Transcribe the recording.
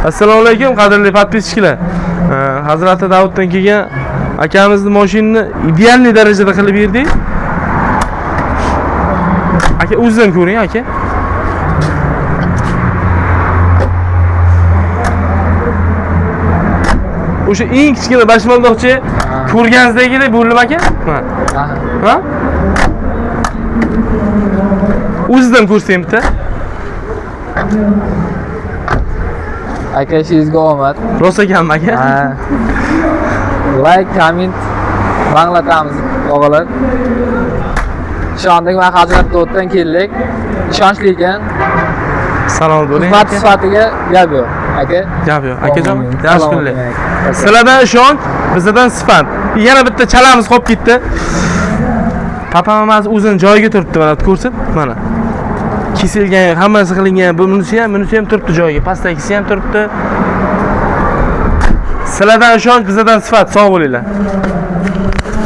Assalomu alaykum qadrli подписчик lar. Hazrati Davuddan kelgan akamizni mashinani идеальный darajada qilib berdik. Aka, o'zidan ko'ring aka. O'sha eng kichkina bashmaldoqchi ko'rganingizdagidek bo'ldimi aka? Ha. Ha? O'zidan ko'rsang bitta. Aka, ishingizga omad. Rost ekanmi aka? Ha. Like, comment banglatamiz og'alar. Ishondik, mana Hazrat Doddan keldik. Ishonchli ekan. Salomat bo'ling. Xizmat Aka. sifatiga gap yo'q, aka. Gap yo'q. Akajon, yaxshi Salomat kunlar. bo'ling, aka. Sizlardan ishonch, bizdan sifat. Yana bitta chalamiz qolib ketdi. Papamamiz o'zini joyiga turibdi, mana ko'rsat, mana. Kesilgan, hammasi qilingan, bunisi ham, bunisi ham turibdi joyiga, pastdagisi ham turibdi. Sizlardan ishonch, bizdan sifat. Sog' bo'linglar.